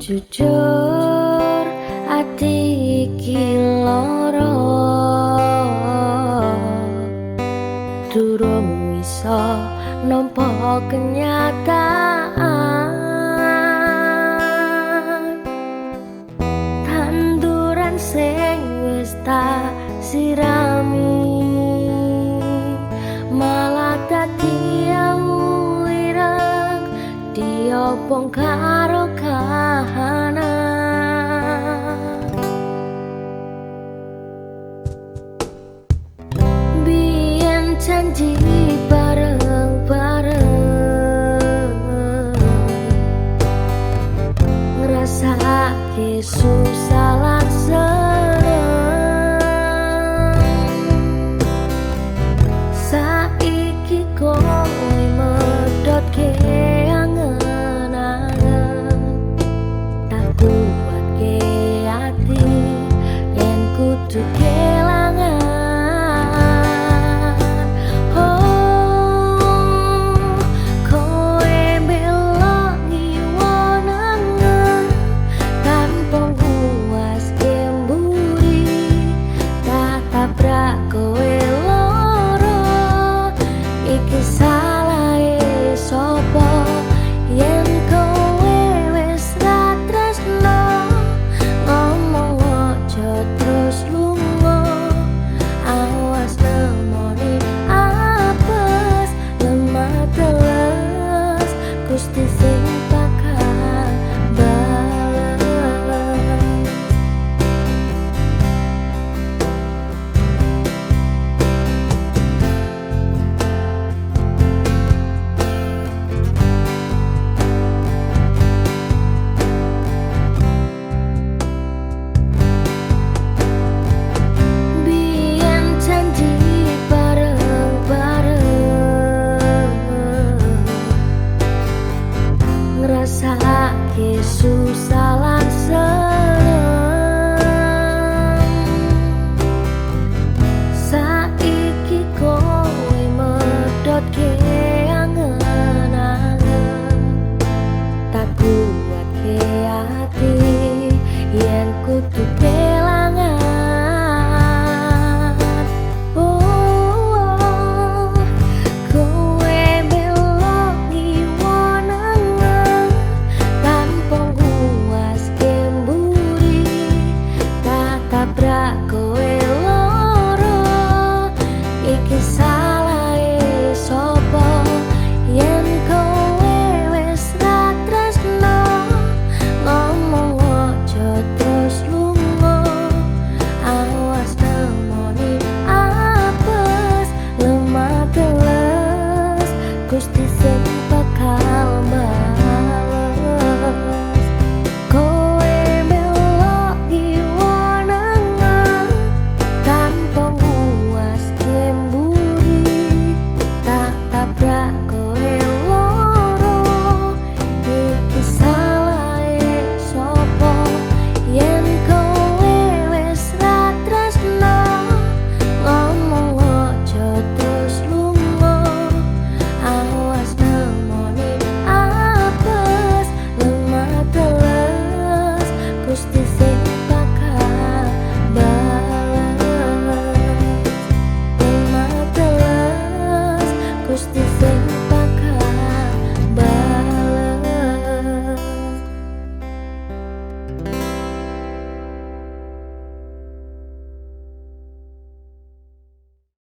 Jujur ati iki lara, durung iso nampa kenyataan. Tanduran sing wis tak sirami malah dadi awu ireng, diobong karo kahanan. Biyen janji bareng-bareng, ngrasake susah lan seneng. Saiki kowe medhotke angen-angen, tak kuatke ati yen kudu kelangan. Oh, kowe melok ngiwonangen tanpa nguwaske mburi, tak tabrak kowe loro. Iki salahe sapa yen kowe wis ra tresno? Ngomong aja terus lunga, awas nemoni apes lemah teles. Gusti sing bakal bales. Biyen janji bareng-bareng, ngrasake susah lan seneng. Saiki kowe medhotke angen-angen, tak kuatke ati yen kudu kelangan.